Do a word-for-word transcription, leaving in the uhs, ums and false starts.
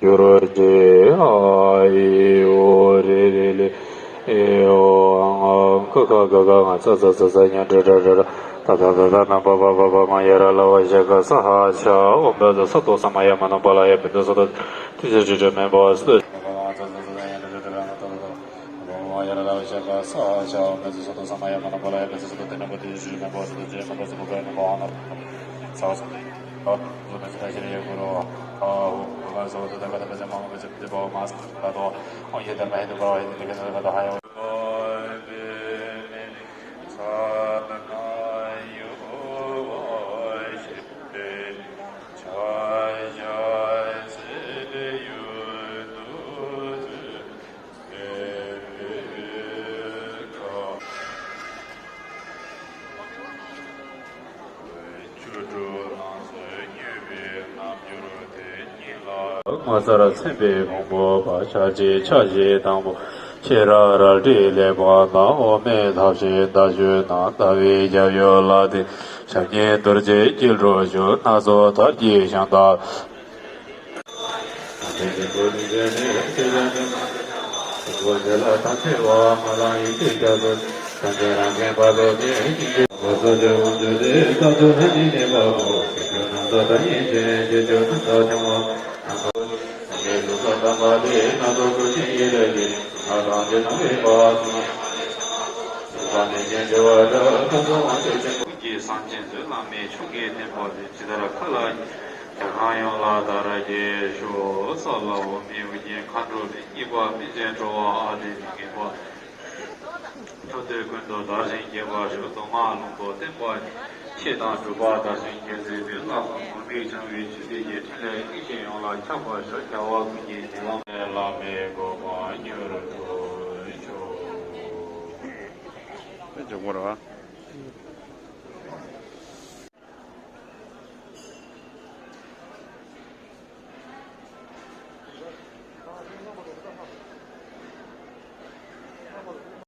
ཡོ་རོ་ཇེ་ཨ་ཨི་ཨོ་རེ་རེ་ལེ་ཨེ་ཨོ་ཨང་ཨང་ཁ་ཁ་ག་ག་ང་ཚ་ཚ་ཚ་ཚ་ཉ་དྲ་དྲ་དྲ་དྲ་ད་ད་ད་ད་ན་པ་པ་པ་པ་མ་ཡ་ར་ལ་བ་ཞ་ག་ས་ཧ་ཤ་ཨོ་བ་ཟ་ས་ཏོ་ས་མ་ཡ་མ་ན་པ་ལ་ཡ་བི་ད་ས་ད་ཏི་ཤ་ཅི་ཅི་མེ་བ་ས་ད་ང་ཚ་ཚ་ཚ་ཚ་ཉ་དྲ་དྲ་དྲ་དྲ་ང་ད་ད་ད་པ་པ་མ་ཡ་ར་ལ་བ་ཞ་ག་ས་ཧ་ཤ་ཨོ་བ་ཟ་ས་ཏོ་ས་མ་ཡ་མ་ན་པ་ལ་ཡ་བི་ད་ས་ད་ཏི་ན་པ་ཏི་ཤ་ཅི་མེ་བ་ས་ད་ཇེ་ན་པ་ས་པ་པ་ན་པ་ཧ་ན་ས་ས་ཏི། ངོ་མཚར་མཚན་དཔེའི་ཕུང་པོ་པ་ཆ་གཅིག་ཆ་བཞི་དང་པོ་ཤེས་རབ་རལ་གྲི་ལེགས་པ་དང་། འོ་མའི་ཐབས་ཤེས་ཟླ་གཞོན་དང་ཟླ་བའི་རྒྱབ་ཡོལ་ལ་བརྟེན། ཞབས་གཉིས་རྡོ་རྗེའི་སྐྱིལ་ཀྲུང་བཞུགས། སྣ་ཚོགས་ཐབས་ཀྱི་ཤམ་ཐབས། ཀྱི་སངས་རྒྱས་མཛོད་བླ་མའི་ཆོ་གའི་བསྟན་པ་དེ་ཇི་ལྟར་མཁའ་ལ་རྒྱལ་ཁམས་ཡོངས་ལ་དར་རྒྱས་ཤོག་ས་ལ་འོ་མའི་དབུ་རྒྱན་མཁའ་འགྲོ་ལས་སྙེགས་པ་མི་མཇལ་འགྲོ་བ་ཨ་ཏི་ནི་ངེས་པ། ཐུབ་བསྟན་ཀུན་ཏུ་དར་ཞིང་རྒྱས་པར་ཤོག་མདོ་སྔགས་ལུང་པོ་བསྟན་པ་ཆོས་དང་སྒྲུབ་པ་དར་ཞིང་རྒྱས་མཛད་པའི་བླ་མ་འགོག་མེད་འཆང་བའི་ཆོས་སྡེ་གི་ཕྲིན་ལས་ཡེ་ཤེས་ཡོངས་ལ་ཁྱབ་པར་ཤོག་རྒྱལ་བ་ཀུན་གྱི་གདུལ་བྱ་བླ་མའི་གོ་འཕང་མྱུར་ཐོབ་ཤོག་དེ་འཇོག་དགོས་རེད་བ།